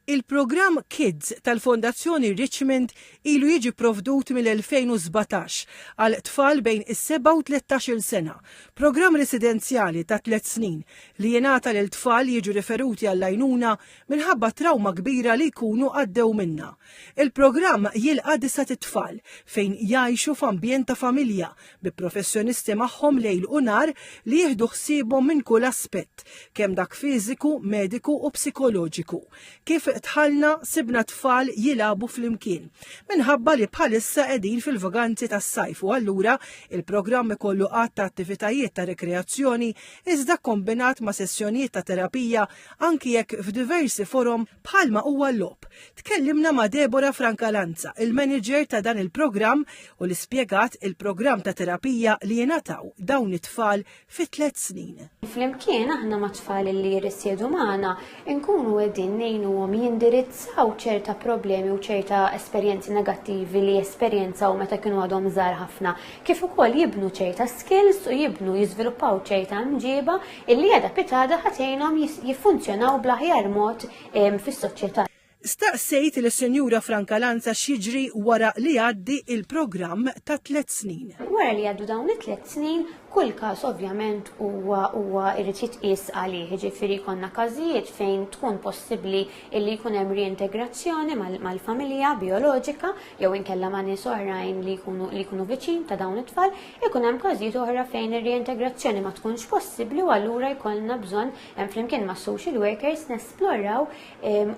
Il-programm Kids tal-Fondazzjoni Richmond ilu jiġi pprovdut mill-2017 għal tfal bejn is-seba' u 13-il sena. Programm residenzjali ta' tliet snin li jingħata lil tfal li jiġu riferuti għall-għajnuna minħabba trawma kbira li jkunu għaddew minnha. Il-programm jilqa' disat itfal fejn jgħixu f'ambjent ta' familja bi professjonisti magħhom lejl u nhar li jieħdu ħsiebhom minn kull aspett, kemm dak fiżiku, mediku u psikoloġiku. Kif dħalna sibna tfal jilagħbu flimkien. Minħabba li bħalissa qegħdin fil-vaganzi tas-sajf u allura il-programm ikollu għadd ta' attivitajiet ta' rekreazzjoni iżda kombinat ma' sessjonijiet ta' terapija anki jekk f'diversi forom bħalma huwa l-logħob. Tkellimna ma' Deborah Francalanza, il-manager ta' dan il-programm u li spjegat il-programm ta' terapija li jingħataw dawn it-tfal fi tliet snin. Flimkien aħna mat-tfal li jirrisjedu magħna nkunu qegħdin ngħinuhom jindirizzaw ċerta problemi u ċerta esperjenzi negattivi li esperjenzaw meta kienu għadhom żgħar ħafna, kif ukoll jibnu ċerta skills u jibnu jiżviluppaw ċerta mġiba illi għada pitgħada ħa tgħinhom jiffunzjonaw bl-aħjar mod fis-soċjetà. Staqsejt lis-Sinjura Francalanza x'jiġri wara li jgħaddi il-programm ta' tliet snin. Wara li jgħaddu dawn it-tliet snin, kull każ ovvjament huwa huwa irid jitqies għalih, jiġifieri jkollna każijiet fejn tkun possibbli illi jkun hemm riintegrazzjoni mal-familja bijoloġika jew inkella ma' nies oħrajn li jkunu li jkunu viċin ta' dawn it-tfal, ikun hemm każijiet oħra fejn ir-riintegrazzjoni ma tkunx possibbli u allura jkollna bżonn flimkien ma' social workers nesploraw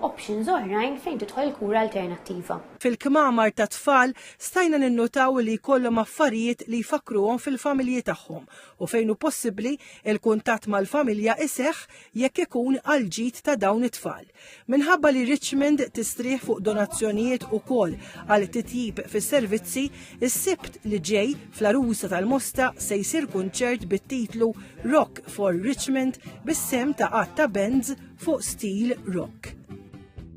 options oħrajn fejn tidħol il-kura alternattiva. Fil-kmamar tat-tfal stajna ninnutaw li jkollhom affarijiet li jfakkruhom fil-familji tagħhom u fejn hu possibbli il-kuntatt mal-familja iseħħ jekk ikun għall-ġid ta' dawn it-tfal. Minħabba li Richmond tistrieħ fuq donazzjonijiet ukoll għal titjib fis-servizzi, is-Sibt li ġej fl-Għarusa tal-Mosta se jsir kunċert bit-titlu Rock for Richmond bis-sehem ta' għadd ta' bands fuq stil rock.